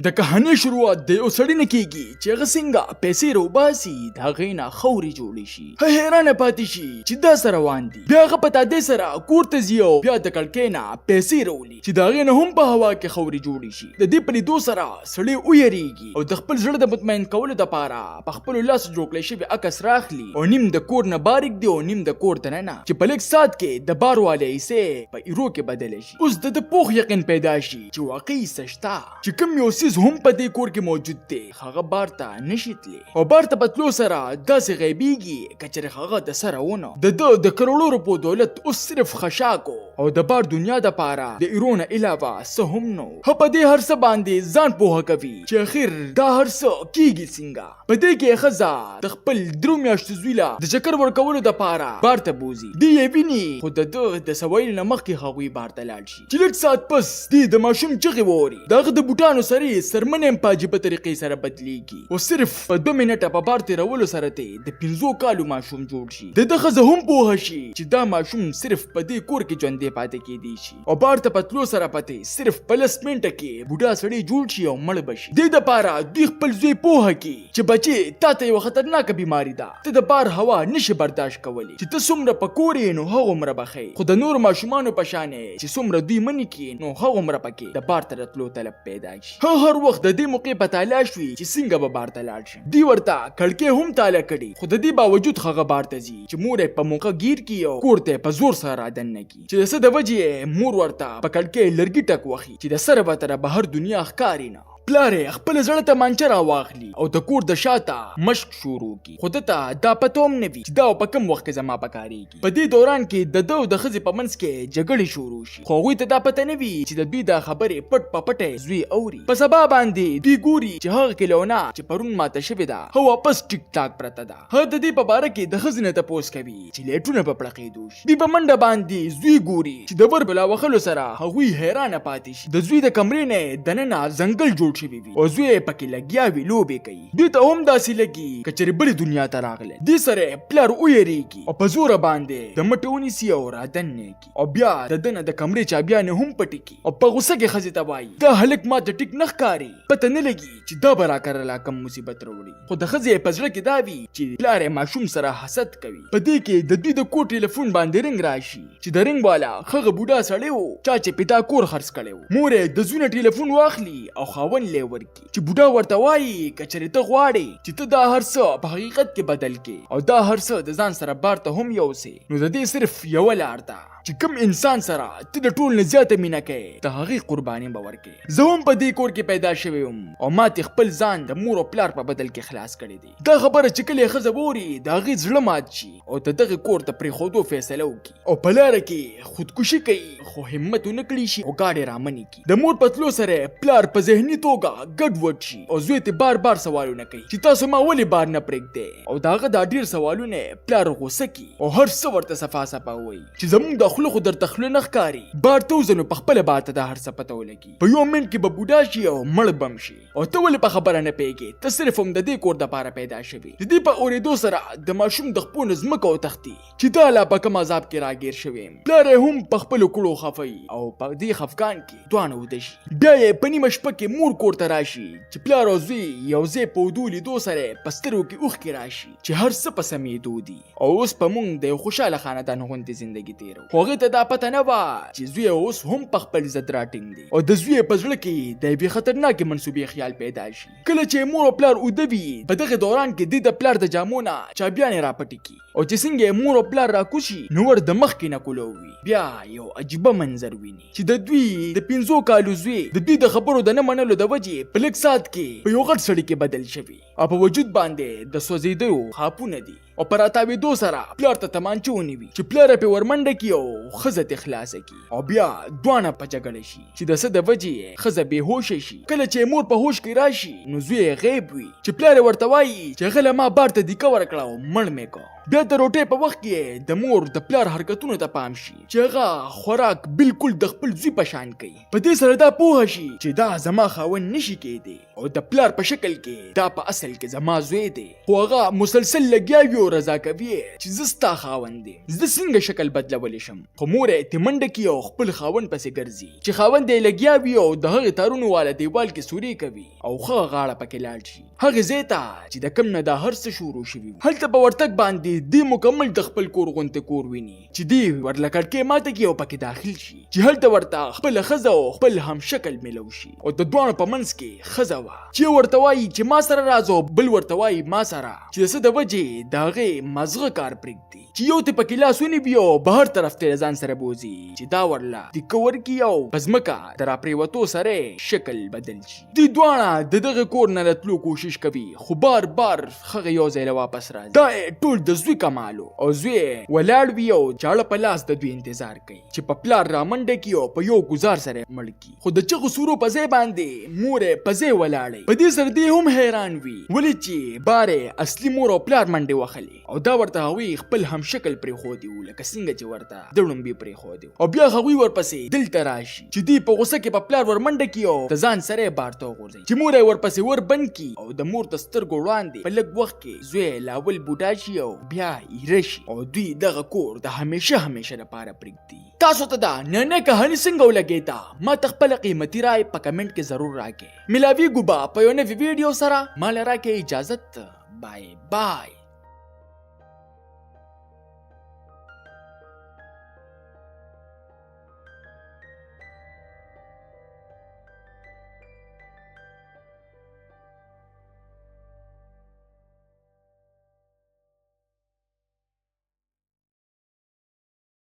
د کهاني شروعات د یو سړي نه کیږي چې هغه څنګه پیسې راوباسي، د هغې نه خاورې جوړې شي. هغه حیرانه پاتې شي چې دا څه روان دي. بیا هغه په تادۍ سره کور ته ځي او بیا د کړکۍ نه پیسې راولي چې د هغې نه هم په هوا کې خاورې جوړې شي. د دې په لیدو سره سړی ویریږي او د خپل زړه د مطمئن کولو دپاره په خپلو لاسو جوړ کړی شوی عکس راخلي او نیم د کور نه بار ږدي او نیم د کور دننه، چې په لږ ساعت کې د بار واله حصه په ایرو کې بدله شي. اوس د ده پوخ یقین پیدا شي چې واقعي څه شته. چې کوم یو څیز هم په دې کور کې موجود دی، هغه بار ته نشي تللی او بار ته په تلو سره داسې غیبیږي که چېرې هغه د سره ونه. د ده د کروړو روپو دولت اوس صرف خشاک و او د بار دنیا دپاره د ایرو نه علاوه څه هم نه و. هه په دې هر څه باندې ځان پوهه کوي چې اخر دا هر څه کیږي څنګه. په دې کې ښځه د خپل درو میاشتو زوی له د چکر ورکولو دپاره بار ته بوځي. دی یې ویني خو د ده د څه ویلو نه مخکې هغوی بار ته لاړ شي. چې لږ ساعت پس دی د ماشوم چغې واوري. د هغه د بوټانو سرې څرمنې هم په عجیبه طریقې سره بدلیږي او صرف په دوه منټه په بار تېرولو سره ترې د پنځو کالو ماشوم جوړ شي. د ده ښځه هم پوهه شي چې دا ماشوم صرف په دې کور کې ژوندی پاتې کېدی شي او بار ته په تلو سره به ترې صرف په 10 منټه کې بوډا سړی جوړ شي او مړ به شي. دې دپاره دوی خپل زوی پوهه کړي چې بچې تا ته یوه خطرناکه بیماري ده، ته د بار هوا نشې برداشت کولی، چې ته څومره په کور یې نو هغومره به ښه یې، خو د نورو ماشومانو په شان یې چې څومره دوی منې کړي نو هغومره پکې د بار ته د تلو طلب پیدا شي. هغه هر وخت د دې موقع په تالاش وي چې څنګه به بار ته لاړ شم. دوی ورته کړکۍ هم تاله کړي خو د دې باوجود هغه بار ته ځي چې مور یې په موقع ګیر کړي او کور ته یې په زور سره رادننه کړي چې د څه د وجې یې مور ورته په کړکۍ لرګي ټک وهي چې د سره به تر بهر دنیا ښکاري نه. پلار یې خپله زړه تمانچه راواخلي او د کور د شاته مشق شروع کړي، خو ده ته دا پته هم نه وي چې دا په کوم وخت کې زما په کارېږي. په دې دوران کې د ده او د ښځې په منځ کې جګړې شروع شي، خو هغوی ته دا پته نه وي چې د دوی دا خبرې پټ په پټه زوی اوري. په سبا باندې دوی ګوري چې هغه کلونه چې پرون ماته شوې ده، هغه واپس ټیک ټاک پرته ده. هغه د دې په باره کې د ښځې نه تپوس کوي چې لایټونه به پړقېدو شي. دوی په منډه باندې زوی ګوري چې د ور په لاوښلو سره هغوی حیرانه پاتې شي. د زوی د کمرې نه یې دننه ځنګل جوړ شوی وي او زوی یې پکې لګیا وي لوبې کوي. دوی ته هم داسې لګي که چېرې بلې دنیا ته راغلی. دې سره یې پلار ویریږي او په زوره باندې د مټې ونیسي او رادننه یې کړي او بیا د ده نه د کمرې چابیانې هم پټې کړي او په غوسه کې ښځې ته وایي، دا هلک ماته ټیک نه ښکاري، پته نه لګي چې دا به راکره لا کوم مصیبت راوړي. خو د ښځې په زړه کې دا وي چې پلار یې ماشوم سره حسد کوي. په دې کې د دوی د کور ټیلیفون باندې رنګ راشي چې د رنګ والا هغه بوډا سړی و چا چې پې دا کور خرڅ کړی و. مور یې د زوی نه ټیلیفون واخلي او خاوند له یې ورکړي چې بوډا ورته وایي که چېرې ته غواړې چې ته دا هر څه په حقیقت کې بدل کړې او دا هر څه د ځان سره بار ته هم یوسې نو د دې صرف یوه لار ده چې کوم انسان سره ته د ټول نه زیاته مینه کوې د هغې قرباني به ورکړې. زه هم په دې کور کې پیدا شوی وم او ما ترې خپل ځان د مور او پلار په بدل کې خلاص کړی دی. دا خبره چې کله یې ښځه واوري د هغې زړه مات شي او د دغه کور د پرېښودو فیصله وکړي او په لاره کې خودکشي کوي، خو همت ونه کړی شي او ګاډی رامنې کړي. د مور په تلو سره پلار په ذهني توګه ګډ وډ شي او زوی ته بار بار سوالونه کوي چې تاسو ما ولې بار نه پرېږدئ او د هغه دا ډېر سوالونه پلار غوسه کړي او هر څه ورته صفا صفا ووایي. چې زمونږ د خوله خو درته خوله نه ښکاري، بار ته وځه نو پخپله به ته دا هر څه پته ولګي، په یو منټ کې به بوډا شي او مړ به هم شي او ته ولې په خبره نه پوهېږې، ته صرف هم د دې کور دپاره پیدا شوې. د دې په اورېدو سره د ماشوم د خپو نه ځمکه وتښتي چې دا لا په کوم عذاب کې راګیر شوی یم. پلار یې هم په خپلو کړو خفه وي او په دې خفګان کې دواړه وده شي. بیا یې په نیمه شپه کې مور کور ته راشي چې پلار او زوی یو ځای په ودو لیدو سره په سترګو کې اوښکې راشي چې هر څه په سمېدو دي. او اوس په مونږ د یو خوشاله خاندان غوندې زندګي تیرو. خو هغې ته دا پته نه وه چې زوی یې اوس هم په خپل ضد راټینګ دی او د زوی یې په زړه کې د یوې خطرناکې منصوبې خیال پیدا شي. کله چې مور او پلار اوده وي، په دغه دوران کې دی د پلار د جامو نه چابیانې راپټې کړي او چې څنګه یې مور او پلار راکوز شي نو ور د مخکې نه کولو وي. بیا یو عجیبه منظر ویني چې د دوی د 5 کالو زوی د دوی د خبرو د نه منلو د وجې په لږ ساعت کې په یو غټ سړي کې بدل شوی او په وجود باندې د سوځېدو خاپونه دي او په راتاوېدو سره پلار ته تمانچه ونیوي چې پلار یې پرې ورمنډه کړي او ښځه ترې خلاصه کړي او بیا دواړه په جګړه شي چې د څه د وجې یې ښځه بې هوشه شي. کله چې یې مور په هوش کې راشي نو زوی یې غیب وي چې پلار یې ورته وایي چې هغه له ما بار ته دیکه ورکړه او مړ مې کړ. بیا د روټۍ په وخت کې یې د مور د پلار حرکتونو ته پام شي چې هغه خوراک بلکل د خپل زوی په شان کوي. په دې سره دا پوهه شي چې دا زما خاوند نشي کېدی او د پلار په شکل کې دا په اصل کې زما زوی دی. خو هغه مسلسل لګیا وي او او رضا کوي چې زه ستا خاوند یم، زه څنګه شکل بدلولی شم؟ خو مور یې ترې منډه کړي او خپل خاوند پسې ګرځي چې خاوند یې لګیا وي او د هغې تارونو واله دیوال کې سورې کوي او ښه غاړه پکې لاړ شي هغې ځای ته چې د کوم نه دا هر څه شروع شوي وو. هلته په ورتګ باندې دی مکمل د خپل کور غونتې کور ویني چې دی ورله کړکۍ ماته کړي او پکې داخل شي چې هلته ورته خپله ښځه او خپل همشکل میلو شي او د دواړو په منځ کې ښځه وه چې یو ورته وایي چې ما سره راځه او بل ورته وایي ما سره، چې د څه د وجې د هغې مازغه کار پرېږدي چې یو ته پکې لاس ونیوي او بهر طرف ته له ځان سره بوځي چې دا ورله دیکه ورکړي او په ځمکه د راپرېوتو سره یې شکل بدل شي. دوی دواړه د دغه کور نه د تلو کوشش کوي خو بار بار هغه یو ځای له واپس راځي. دا یې ټول د زوی کمال و او زوی یې ولاړ وي او چاړه په لاس د دوی انتظار کوي چې په پلار رامنډه کړي او په یو ګوزار سره یې مړ کړي. خو د چغو سورو په ځای باندې مور یې په ځای ولاړې. په دې سره دی هم حیران وي ولې چې بار یې اصلي مور او پلار منډې وهلې او دا ورته هغوی خپل همشکل پرېښودي وو لکه څنګه چې ورته د ړومبي پرېښودي وو او بیا هغوی ورپسې دلته راشي چې دی په غوسه کې په پلار ورمنډه کړي او د ځان سره یې بار ته وغورځوي چې مور یې ورپسې ور بند کړي او د مور د سترګو وړاندې په لږ وخت کې زوی یې له اول بوډا شي او بیا ایره شي او دوی دغه کور د همیشه همیشه لپاره پرېږدي. تاسو ته دا ننۍ کهانی څنګه ولګیده؟ ما ته خپله قیمتي رای په کمنټ کې ضرور راکړئ. ملاویږو به په یو نوې ویډیو سره. ما له راکړئ اجازت. بای بای.